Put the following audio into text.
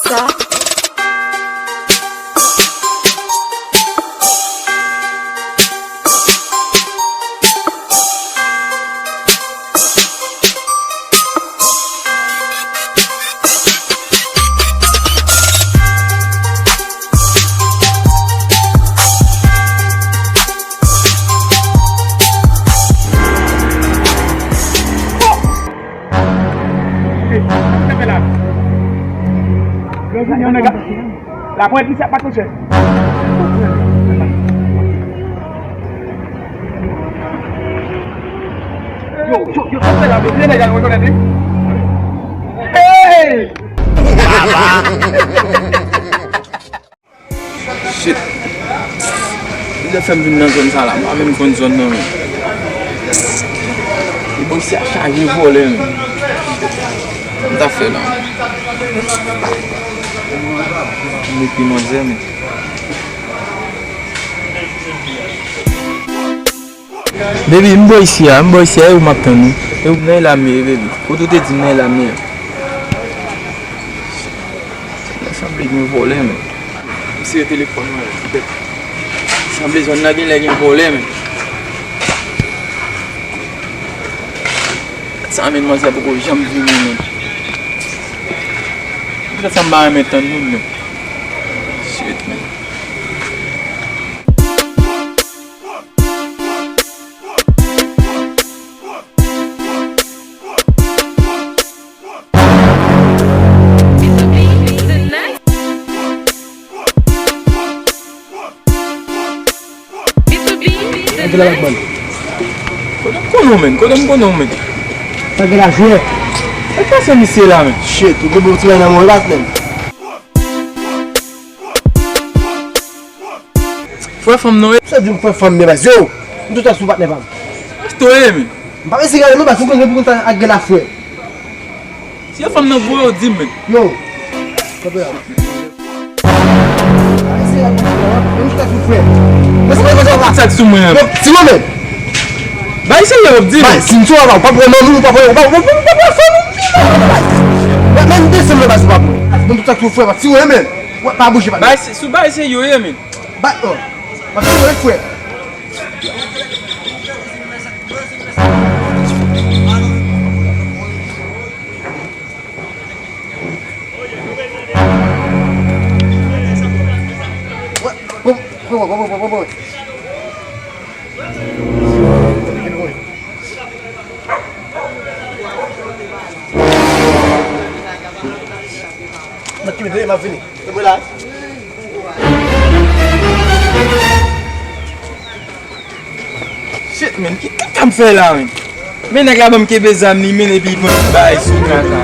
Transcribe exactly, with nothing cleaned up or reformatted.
sa. Lapwent li sa pa touche. Yo, yo, yo, sa fè la, men, nèg la rekonèt li. Hey! Shit. Li te fè m vin nan zòn sa la, m pa menm konn zòn nan, men. E bò isi a chaje vòlè, men. Sa m ta fè la? M mete manzè, men. Baby, m bò isi a, m bò isi a, e ou m ap tann ou. E ou nan e lame, baby. Kote ou te di m nan e lame? Sa sanble gen vòlè, men. M sere telefòn mwen, bèt. Sanble zòn nan gen lè gen vòlè, men. Sa men manzè poko janm vini, men. Poutèt sa m pa renmen tann moun, men. Shit, men. Antre la, Batman. Kote m konnen w, men? Kote m konnen w, men? Sa gen la, jwè. E pa se misye la, men? Shit, ou gen bon ti bagay nan men w, Batman. Frè fanm non, e? Sa di m frè fanm, men baz, yo! M tout ap sou patnè pa m. Eske w ye, men? M pa resi gade non, baz, ou konn pou konn sa ak gen la frè. Si yo fanm nan voye w di m, men. Yo! Kanpe la. Pa resi gade non, m tout ap sou frè. Mwen se pa sa sou mwen. Yo, ti mwen, men. Bay serye w ap di m. Bay, si m sou ava, ou pa pran manmi, ou pa pran, ou pa, ou pa, ou pa pran fanm, ou pa pran bay. Men, men desann nan, baz, ou pa pran. M tout ap sou frè, baz, si w ye, men. Wè, pa bouje, pa. Bay, sou bay serye w ye, men. Bat non. Bat non, frè. Wè, bon, bon, bon. Mwen ki mete, m ap vini. Shit, men, ki kaka m fè la, men? Men nèg la ban m kenbe zam li, men, epi li pran bay sou kaka.